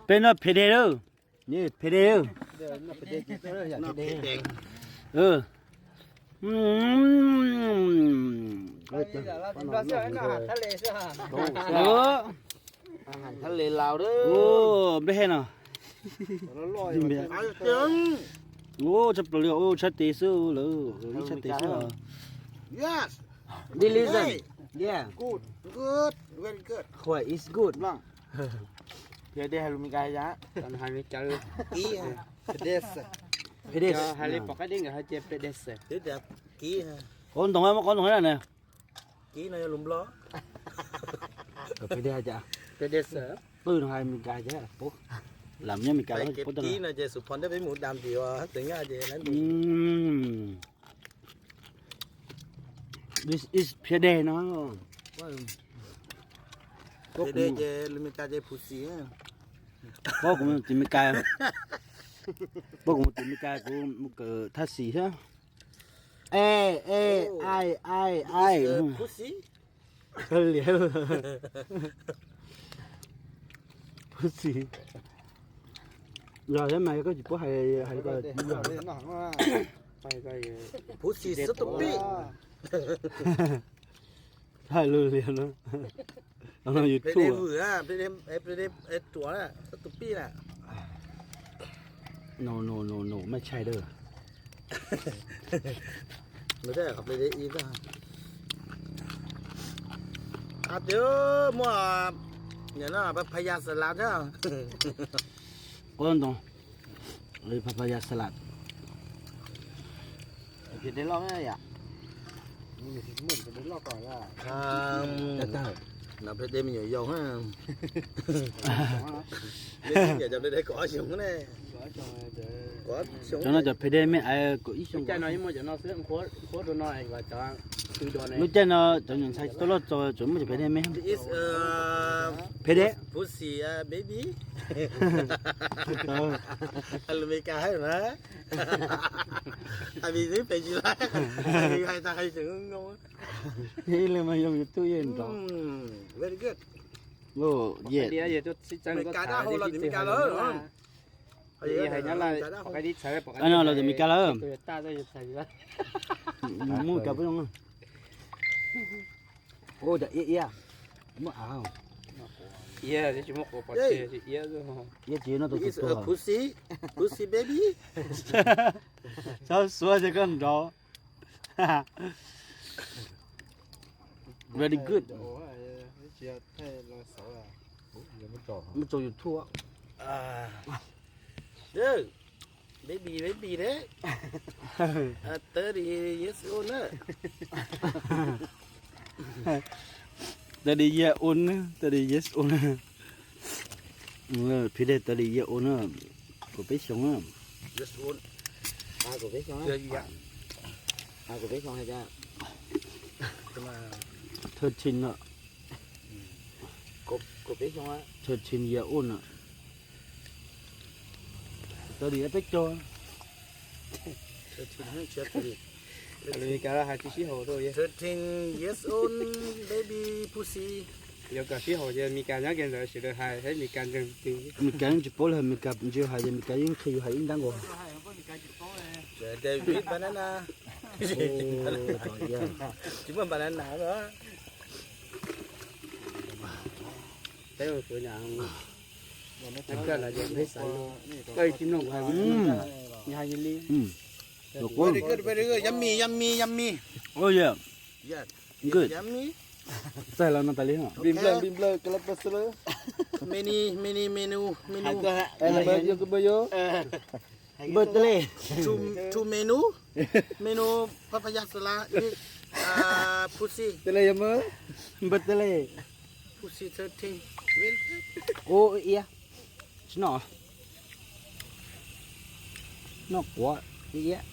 Peb noj phe de lawm. Phe de. Thab le Laus. Nplej he no. Tshaj plaws li, tshab tes xwb lawm, ib tshab tes xwb. Delicious. Yeah. Good. Good. Very good. Quite is good. Phe de hais lus Meskas yam. Hais Meskas. Phe de. Hais li pom qaib dib nkawd hais tias phe de. Qhov ntoo, muab qhov ntoo na. Kib no yog lus Nplog. Phe de hais tias, phe de. Twb no hais Meskas ces, lam nyob Meskas. Kib no ces xub phom ntiab peb mus dam tim hab txwv nyaj ces. This is phe de no. Phe de ces lus Meskas ces pussy. Paub kuv mus tim Meskas, paub kuv mus tim Meskas kuv mus kawm thaj xis thiab. Ej, ej, ai, ai, ai. Pussy. Pussy. Yog thiab mas koj tsis paub hais, hais ko. Pussy xwb tus pij. Hais lus liam no. YouTube. Tus pij na. No, no, no, no, maj tshais dawb. Tias muaj papaya salad thiab. Qos ntoo, papaya salad. Phe de loj yam. No phe de me nyuam yaus. Cov no cov phe de me aiv kaum ib xyoo. Lub caij no cov nyuam ntxhais tsis tau loj txog tseem muaj cov phe de me. Phe de. Pussy baby. Lus Meskas hais na. Hais Meskas tsis laj, hais tag hais tseem zoo. Ib leeg mas yoo YouTube yeej nrov. Very good. Meskas dab hau los tim Meskas lawm. Hais nyob Laj, no los tim Meskas lawm. Mus Meskas peb zoo. Ua cas iab iab, muab av. Iab tsis muab quav pov tseg, iab tsis no tus tus. Pussy, pussy baby. Txhob xuav ces koj nrov. Very good. Muab tso YouTube. Baby, baby đấy. Thirty years old na. Thirty years old, thirty years old. Phi de thirty years old na. Kaum peb xyoo na. Thirteen na. Thirteen years old na. Thirty peb caug. Thirteen years old baby pussy. Yuav kom sib haum ces Meskas nyob kiag ntawd sawv daws hais thiab Meskas ntseeg twg. Meskas yeej tsis paub li, Meskas ntsia hais ces Meskas yeej qhia yus hais ib nrab nkaus. David banana. Tsis muaj banana. Peb ua kuv nyam, koj lawm ces peb xav, koj tsis mloog kuv hais, hais li. Very good, very good. Yummy, yummy, yummy. Oh yeah. Good. Yummy. Txaig los no tas li. Npim nplawg, npim nplawg, ka la pa sa la. Many, many menu, menu. Npawg yo, npawg yo. Npawg tele. Two, two menu. Menu papaya salad with, uh, pussy. Tele yo ma. Npawg tele. Pussy thirteen. Very good. Ua iab. Tsis noj. Noj quav iab.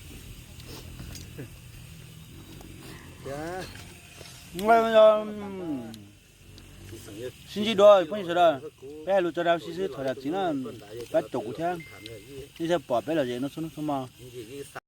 Sib ntsib dua phooj ywg sawv daws, peb hais lus tso dag xwb xwb, thov zam txim na, pab caum kuv thiab, nej thiaj pom peb lom zem no txhua hnub txhua hmo.